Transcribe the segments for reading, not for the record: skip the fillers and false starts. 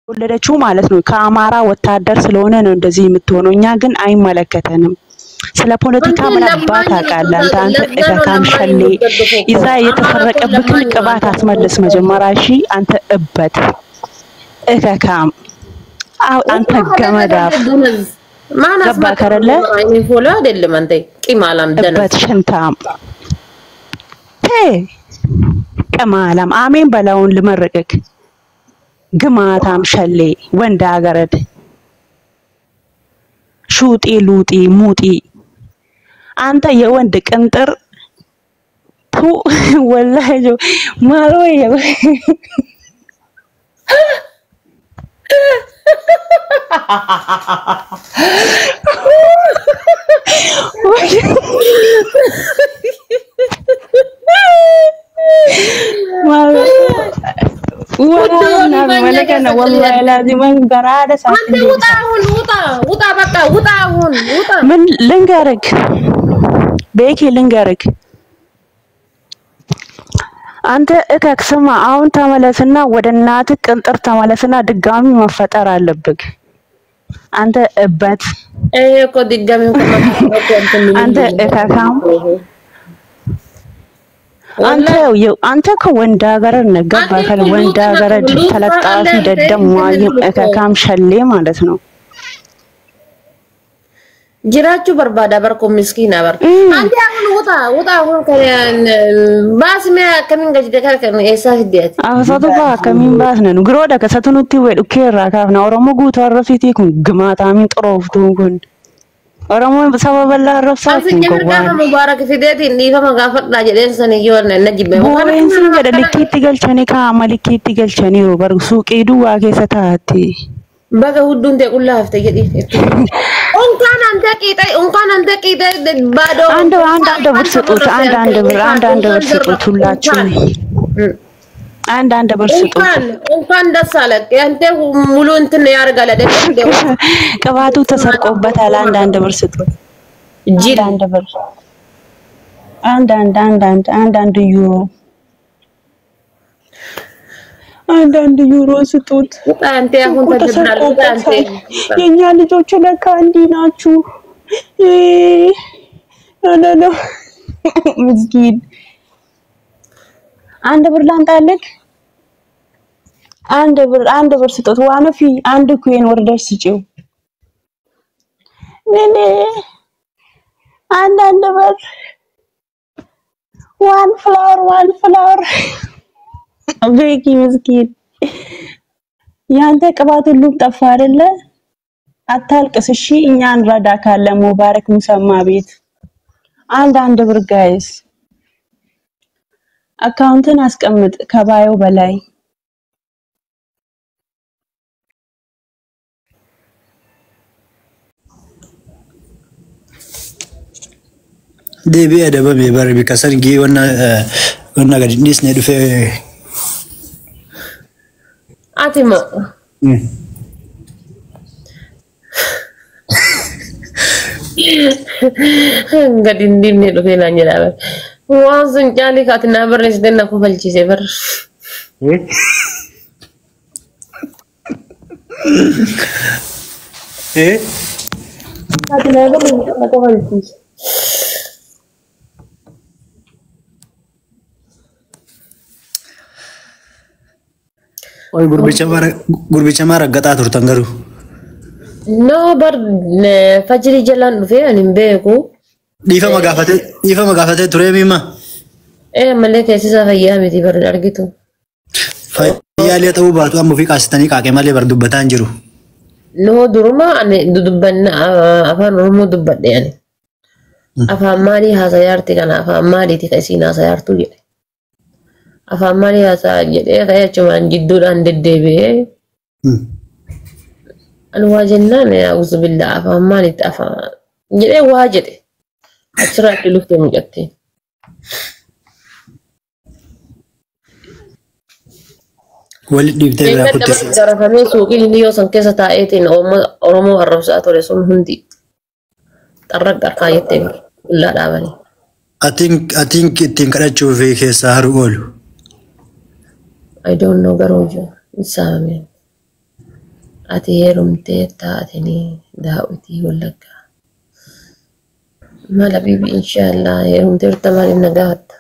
የወለደችው ማለት ነው ከአማራ ወታደር ስለሆነ ነው እንደዚህ የምትሆነው። እኛ ግን አይመለከተንም። ስለ ፖለቲካ አንተ ምን ለማኝ አባት ነው ታውቃለህ? አንተ ለዛ ነው እከካም ለማኝ ሸሌ የምትደግፈው እኮ። ይዛ አማራ እኮ የተሰረቀብክን ለማኝ ነው። ቅባት አንተ አስመልስ መጀመሪያ። እሺ አንተ እበት እከካም፣ አው አንተ ገመዳፍ ደነዝ ማን ገባ አስመጣ? ከረለ እኔ ፎሎ አይደለም አንተ ቂማላም ደነዝ እበት ሽንታም ቴ ቅማላም አሜን በላውን ልመርቅክ ግማታም ሸሌ ወንድ አገረድ ሹጢ ሉጢ ሙጢ አንተ የወንድ ቅንጥር ፑ ወላሂ ጆ ማሮ ወላሂ ላዚም ገራደ አንተ ውጣ አሁን ውጣ ውጣ በቃ ውጣ አሁን ውጣ። ምን ልንገርክ ቤኪ ልንገርክ አንተ እከክ ስማ፣ አሁን ተመለስና ወደ እናትህ ቅንጥር ተመለስና ድጋሚ መፈጠር አለብክ። አንተ እበት ይሄ እኮ ድጋሚ እኮ መፈጠር እኮ እንትን የሚል አንተ ልጅ ነው። እከካም አንተ ወላሂ አንተ እኮ ወንድ አገረድ ነህ። ገባህ አንተ ከለ እኮ ወንድ ሉጥ ነህ አገረድ ሉጥ ተለጣፊ ታውቃለህ አንተ ደደብ እንትን ማይም እኮ እከካም ሸሌ ማለት ነው። ጅራችሁ በርባዳ በርኮ ምስኪና በር አንተ አሁን ውጣ ውጣ አሁን ከን ባስሚያ ከምን ገጅ ደከር ከን ኤሳ ሂደት Afasatu faa akkamiin baasna nu giroodha kasatu nutti hubee dhukkee irraa kaafna Oromoo guutuu arrabsiitii kun gimaataamiin xurooftuun kun Oromoon saba bal'aa arrabsaa Ansi kun jemir gaafa gowwaan. Mubaarak fideetiin dhiifama gaafadhaa jedheen san iyyuu na jibbe. Booreen siin jedha likkiitti galchanii kaa'ama likkiitti galchaniiru bar suuqii duwwaa keessa taa'atti. Baga hudduun ta'e qullaa hafte jedhi. Unkaan ante qiixee unkaan ante qiixee baadoo. አንድ አንድ አንድ ብር ስጡት። አንድ አንድ ብር አንድ አንድ ብር ስጡት። ሁላችሁም አንድ አንድ ብር ስጡት። እንኳን እንኳን ደስ አለ አንተ ሙሉ እንትን ያደርጋል አይደል? እንደ ቅባቱ ተሰርቆበታል። አንድ አንድ ብር ስጡት። ጅል አንድ አንድ ብር አንድ አንድ አንድ አንድ አንድ አንድ ዩሮ አንድ አንድ ዩሮ ስጡት። ውጣ አንተ አሁን እኮ ተደብራል። ውጣ አንተ ተሰርቆበታል። የእኛ ልጆች ለካ እንዲህ ናችሁ። ኖ ኖ ምስኪን አንድ ብር ላምጣልክ። አንድ ብር አንድ ብር ስጡት። ዋነፊ አንድ ኩዌን ወርደሽ ስጪው። ኔኔ አንድ አንድ ብር ዋን ፍላወር ዋን ፍላወር ቤኪ ምስኪን ያንተ ቅባት ሁሉም ጠፋ አይደለ? አታልቅስ እሺ፣ እኛ እንረዳ ካለ ሙባረክ ሙሰማ ቤት አንድ አንድ ብር ጋይስ፣ አካውንትን አስቀምጥ ከባዮ በላይ Deebi'ee adabame bara bika sargii wanna wanna gadi dhiisnee dhufee. Ati moo gadi hin dhiifne dhufee naan jedhaa bar. Waan sun caalii kaati naa barreessite na kofalchiise bar. Kaati naa barreessite na kofalchiise. Oi gurbicha maa raggaxaa turtan garuu. No bar fajrii jalaan dhufee ani hin beeku. Dhiifama gaafatee turee miima. Ee malee keessi isaa fayyaa miti bar hin argitu. Fayyaalee ta'uu baatu amma ofii qaasitanii qaaqee malee bar dubbataa hin jiru. No duruma ani dudubbanna afaan Oromoo dubbadhe ani. Afaan maalii haasayaarti kana afaan maaliiti ka isiin haasayaartu jedhe. Afaan maalii haasaa jedhee ka'ee achumaan jidduudhaan deddeebi'ee ani waa jennaan auzu billaa afaan maaliitti afaan jedhee waa jedhe. Achirraa itti luftee mucatte. Walitti dhiiftee biraa Eeggadda kuttee. garafamee suuqiin inni yoo san keessa taa'eetiin Oromoo arrabsaa ture sun hundi xarraq qarqaa jettee qullaa dhaabanii. Atiin ittiin kadhachuu fi keessaa haru oolu. I don't know garuu jiru hin saamameen. Ati heerumtee taatanii daawwitii Wallaggaa. Maal habiibi, inshaallah heerumteerta, maaliif na gaafatta?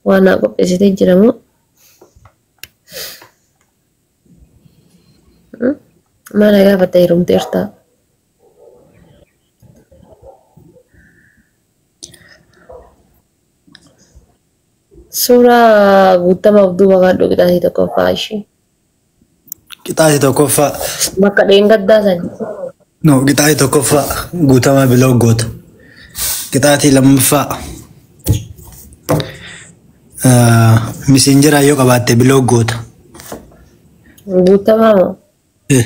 Waan naa qopheessitee jira moo? Maal na gaafatta heerumteerta? Suuraa guutamaaf duuba kaadhu, qixaatii tokkoffaa ishee. Qixaatii tokkoffaa. Bakka dheengaddaa sani. No, qixaatii tokkoffaa guutamaa block goota. Qixaatii lammaffaa. Messenger yoo qabaatte block goota. Guutamaa moo? Eh.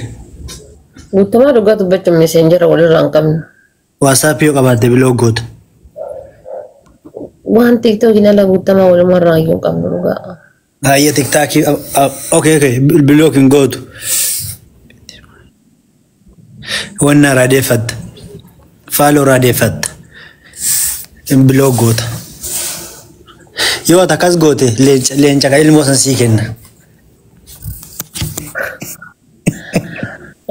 Guutamaa dhugaa dubbachuun messenger walirraa hin qabnu. WhatsApp yoo qabaatte block goota. Waan TikTokiin ala guutamaa walumarraa iyyuu hin qabnu dhugaa. Baay'ee TikTokii, okay, block hin gootu. Wanna raadeeffatta. Follow raadeeffatta. Block goota. Yoo ati akkas goote, leenca leenca kan ilmoo san sii kenna.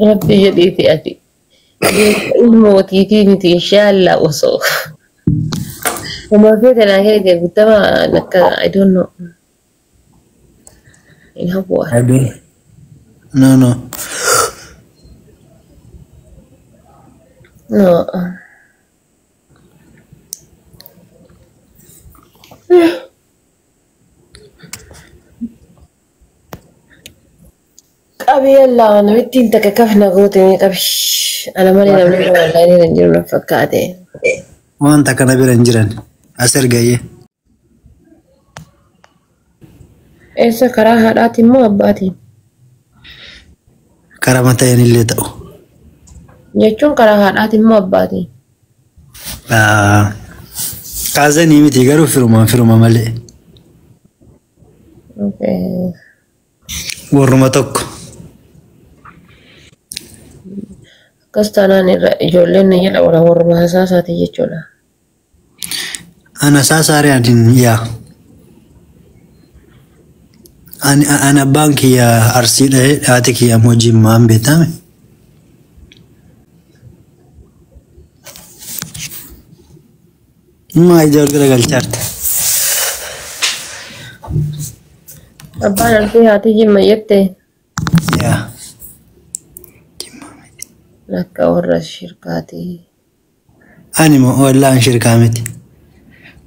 Rabbi jedhiiti ati. Ilmootiitii miti, inshaallah osoo. Uma feete naa kennite guutamaa akka, I don't know. Hin hawwa. No, no. No. Qabi yallaa, namittiin takka kafna goote mee qabi. Ana malee namni biraa wallaahi hin jiru na fakkaate. Wanta kana bira hin jiran. As ergayyee. Eessa, karaa haadhaatiin moo abbaatiin? Karaa mataa illee ta'u. Jechuun karaa haadhaatiin moo abbaatiin? Kaazanii miti, garuu firuma firuma malee. Okay. Warruma tokko. Akkas taanaan irra ijoolleen ni jedha warruma hasaasaati jechuudha. Ana saasaaree ani yaa. Ani ani abbaan kiyya Arsiidha, haati kiyya ammoo Jimmaan beekame. Maa ija ol garagalchaarte? Abbaan Arsii, haati Jimma jette. Yaa. Jimmaa miti. Akka warra shirkaati. Ani moo wallaan shirkaa miti.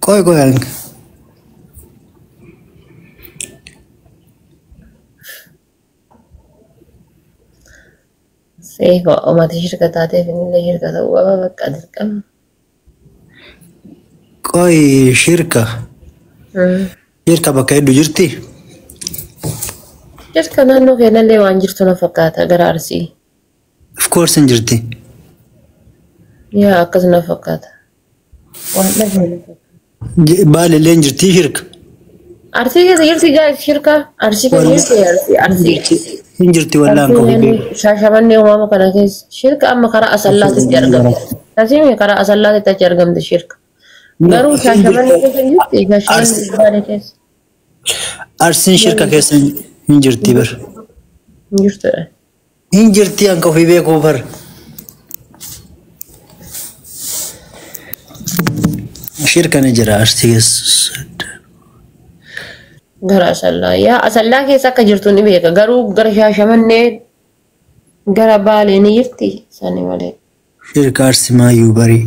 Qoy qoy anka. Seefa omati shirka taateef innillee shirka ta'uu qaba, bakka dirqama. Qoy, shirka. Shirka bakka hedduu jirti. Shirka naannoo keenyallee waan jirtu na fakkaata gara Arsii. Of course hin jirti. Yaa, akkas na fakkaata. Waan dhageenye na fakkaata. Baalillee hin jirti shirka. Arsii keessa jirti gaa shirka? Arsii keessa jirti, Arsii. Hin jirti, wallaan Arsii qofi naannoo beeku. Shaashamannee uumama kana keessa. Shirka amma karaa Asallaatitti argamti. Tasiimi karaa Asallaatitti achi argamti shirka. Garuu Shaashamannee keessa hin jirti. Shaashamannee Baalee keessa. Arsiin shirka keessa hin jirti bar. Hin jirtudha. Hin jirti, anka ofii beekuu bar. Shirka ni jira Arsii keessa. Gara Asallaa. Yaa, Asallaa keessa akka jirtu ni beeka. Garuu gara Shaashamannee, gara Baalee ni jirti. Sani malee. Shirka Arsii maayyuu barii.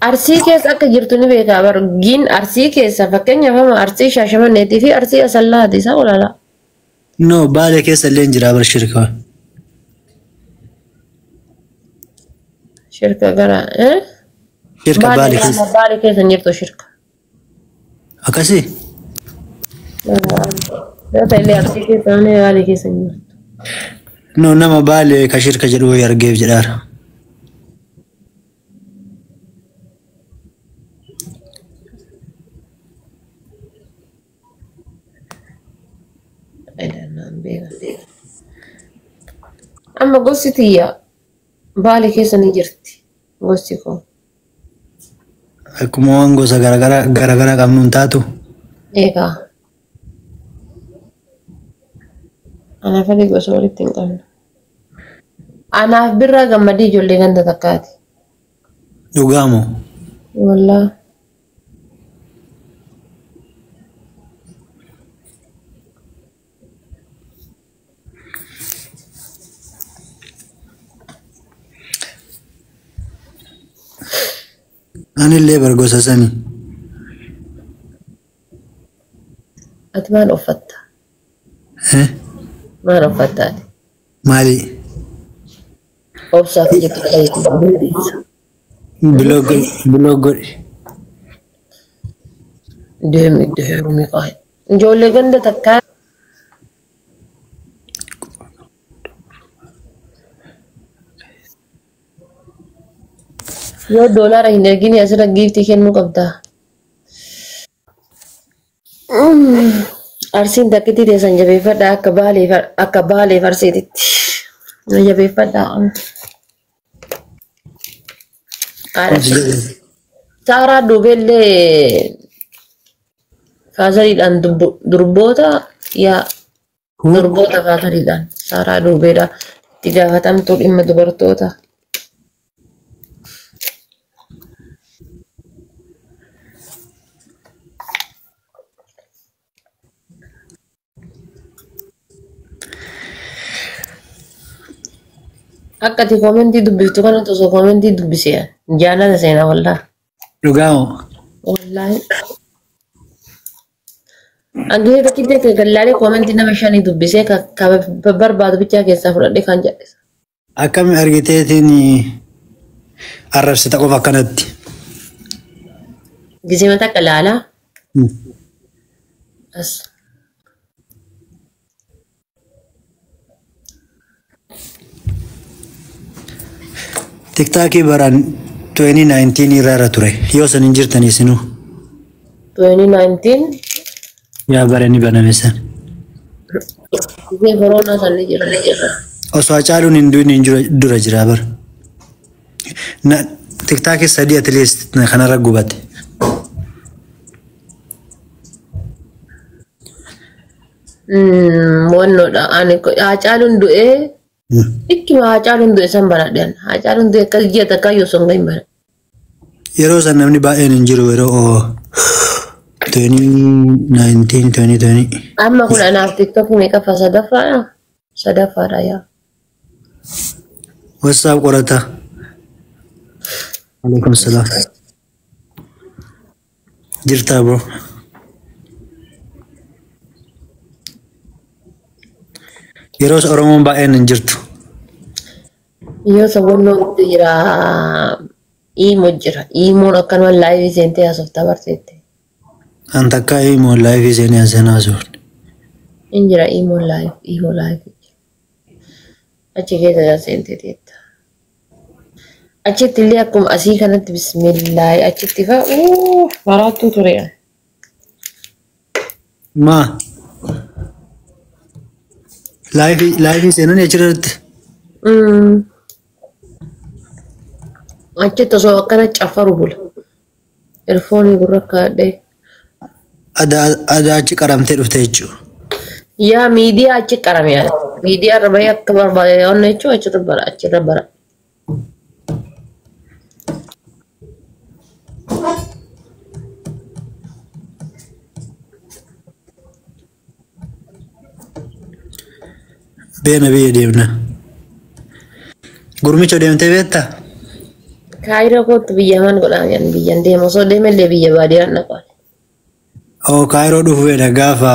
Arsii keessa akka jirtu ni beeka. Bar giin Arsii keessa, fakkeenyaaf amma Arsii Shaashamanneetii fi Arsii Asallaati isa olaala. No, Baalee keessa illee hin jira bar shirka. Shirka gara eh? Shirka Baalee keessa. Baalee keessa hin jirtu shirka. Akkasii? Yoo ta'e illee Arsii keessa malee Baalee keessa hin jirtu. No, nama Baalee ka shirka jedhu wayii argeef jedhaara. Naan beeka. Amma gosti tiyya Baalee keessa ni jirti. Gosti koo. Akkuma waan gosa garaagaraa garaagaraa qabnu hin taatu. Eegaa. Anaaf Alii gosa walitti hin qabnu. Anaaf Birraa Gammadii ijoollee ganda takkaati. Dhugaamoo? Wallaa. Anillee bar gosa sani. Ati maal uffatta? Eh? Maal uffatta ati? Maali? Obsaaf jettu dhageetti. Block godhi. Block godhi. Deemi deemi qaay. Ijoollee ganda takkaa. Yoo doolaara hin ergine asirra giiftii kennuu qabda. Arsiin takkitti teessan jabeeffadhaa akka baalee akka baalee farseetitti. Jabeeffadhaa. Saaraa duubellee faasariidhaan durboota yaa durboota faasariidhaan saaraa duubeedha itti gaafatamtuu dhimma dubartoota. Akka ati koomentii dubbiftu kanatti osoo koomentii dubbisee jaalala seenaa wallaa. Dhugaamoo? Wallaahi. Angee takkitti gallaalee koomentii nama shanii dubbisee ka barbaadu bichaa keessaa fudhadhee kan jedhe. Akkami argiteetiin arrabsita qofa akkanatti? Gisee takka laalaa. As. TikTokii baraan 2019 irra irra ture. Yoo san hin jirtan isinuu. 2019 Yaa bara ni baname san. Gisee koronaa san ni jira. Osoo Hacaaluun hin du'in hin jiru dura jira bara. Na TikTokii sadii at least kanarra gubate. Wannoodha. Ani Hacaaluun du'ee ikkima Hacaaluun du'e san baradhan. Hacaaluun du'e akkas ji'a takkaa yoo son gahin bara. Yeroo san namni baay'een hin jiru yeroo 2019 2020. Amma kun anaaf TikTok meeqaffaa sadaffaadha? Sadaffaadha yaa. WhatsApp qorata. Alaikum salaam. Jirtaa bro. Yeroo Oromoon baay'een hin jirtu. Yoo sabonnoon jira Imo jira. Imoon akkanuma live seentee haasoftaa barteette. An takka imoon live seenee haasaan haasofne. In jira Imoon live Imo live. Achi keessa seentee teetta. Achitti illee akkuma asii kanatti bismillaahi achitti fa'a maraattuu ture. Maa? Live seenan achirratti. Achitti osoo akkana caffaru bula. Erfoonii gurra kaadhee. Adaa achi qaramtee dhufte jechuudha. Yaa miidiyaa achi qarame yaada. Miidiyaa irra bahee akka barbaade onna jechuun achirra bara achirra bara. Beena biyya deemna. Gurmicha deemtee beektaa? Kaayiroo kootu biyya maan godhaa jedhan biyyan deema osoo deemellee biyya baadiyyaan dhaqan. Oo Kaayiroo dhufuu fedha gaafa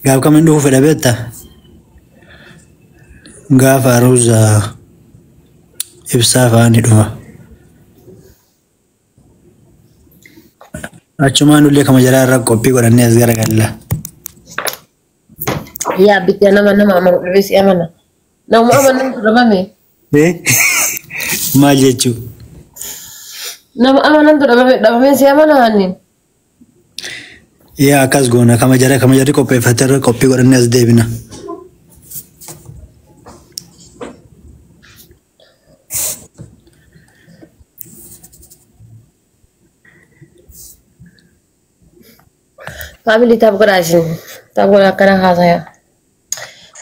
gaaf kamiin dhufuu fedha beektaa? Gaafa aruuza ibsaa fa'aa ni dhufa. Achumaan illee kama jalaa irra qophii godhannee as garagalla. Yaa bityaa nama nama amanu dhibee si amana. Nama amanantu dhabame. Maal jechuu? Nama amanantu dhabame dhabamee si amana hannin. Yaa akkas goona kama jara kama jarri qopheeffate irra qophii godhannee as deebina. Faamilii taaf godhaa isin. Taaf godhaa akkana haasaya.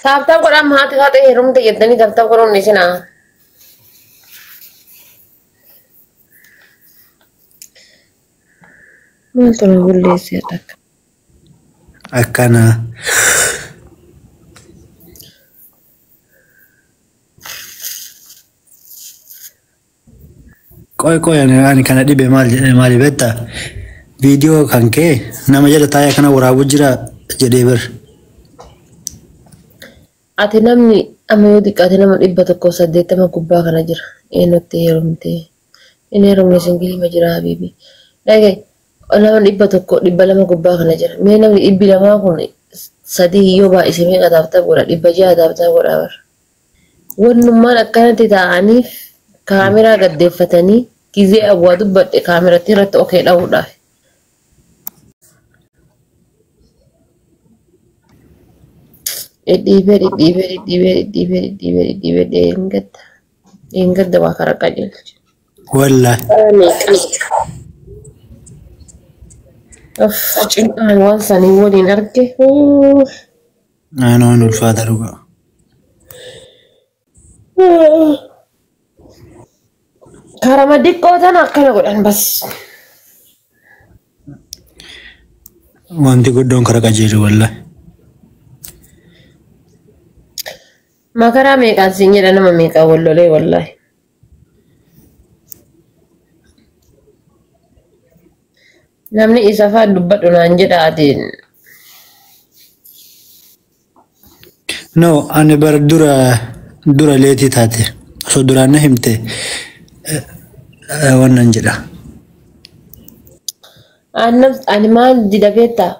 Tap tap godhaa haati haati heerumte jettanii tap tap godhuun isinaa. Maaltu na bulleessee akka? Akkana. Qoy qoy ani kana dhibe maal jedhee maali beektaa? Viidiyoo kan kee nama jala taa'ee kana waraabuu jira jedhee bir. Ati namni amma yoo xiqqaate nama 180 gubbaa kana jira. Eenyutti heerumte? Inni heerumne singilima jira habiibi. Dhagaye nama 100 200 gubbaa kana jira. Mee namni 200 kun sadii yoo baay'ise meeqa tap tap godha? 600 tap tap godha bara. Wannummaan akkanatti taa'aniif kaameraa gaddeeffatanii gizee awwaa dubbadhe kaameratti irratti okee dha'uudhaaf. Dhidhiibee dhidhiibee dhidhiibee dhidhiibee dhidhiibee dhidhiibee dheengadda. Dheengadda waa kara qajeelche. Wallaahi. Uff, cinqaan waan sanii waliin arge. Naannoon ulfaata dhugaa. Karama diqqoo tana akkana godhan bas. Wanti guddoon kara qajeelu wallaahi. Makaraa meeqaan siin jedha nama meeqaan wal lolee wallaahi. Namni isa fa'aa dubbadhu naan jedha ati. No, ani bar dura dura leetii taate osoo duraan na himte wannan jedha. Ani maal dida beektaa?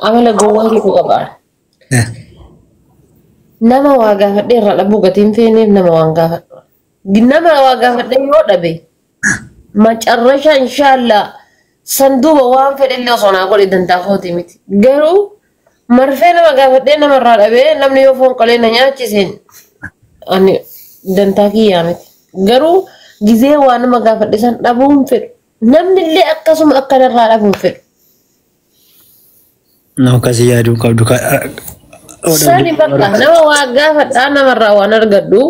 Amala gowwaa tokko qaba. Nama waa gaafadhee irraa dhabuu gatiin feeneef nama waan gaafadhu. Nama waa gaafadhee yoo dhabe macarrasha inshaallah sanduuba waan fedhellee osoo naa godhe dantaa kooti miti. Garuu marfee nama gaafadhee namarraa dhabee namni yoo foon qalee na nyaachiseen ani dantaa kiyyaa miti. Garuu gizee waa nama gaafadhe san dhabuu hin fedhu. Namni illee akkasuma akka narraa dhabuu hin fedhu. Nama akkasii yaaduu qabdu. Sani bakka nama waa gaafadhaa namarraa waan argadhu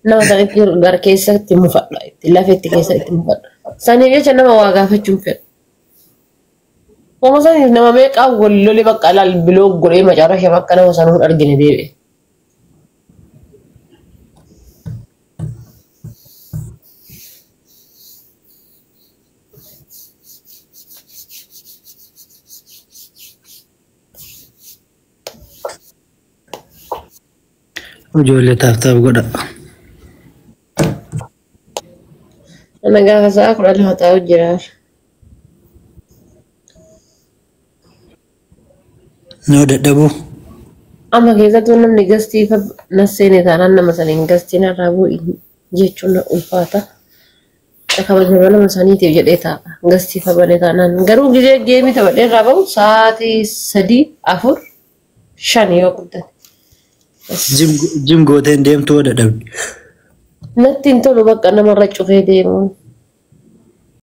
nama sanitti gara keessatti mufadha itti lafetti keessatti mufadha. Saniif jecha nama waa gaafachuu hin fedhu. Homo saniif nama meeqaa wal lole bakka laal biloo godhee macarrasha bakka nama sanuu hin argine deebi'e. Ijoollee tap tap godha. Ana gaafa sa'a 12 taa'u jira. Noo dadhabuu. Amma keessattuu namni gastii na seene taanaan nama saniin gastiin irraa bu'i jechuun na ulfaata. Kabajama nama saniitiif jedhee taa'a. Gastii bane taanaan garuu gizee geemii taphadhee irraa bahu sa'aatii 3, 4, 5 yoo guddate. Jim gooteen deemtuu dadhabdi. Natti hin tolu bakka namarra cufee deemuun.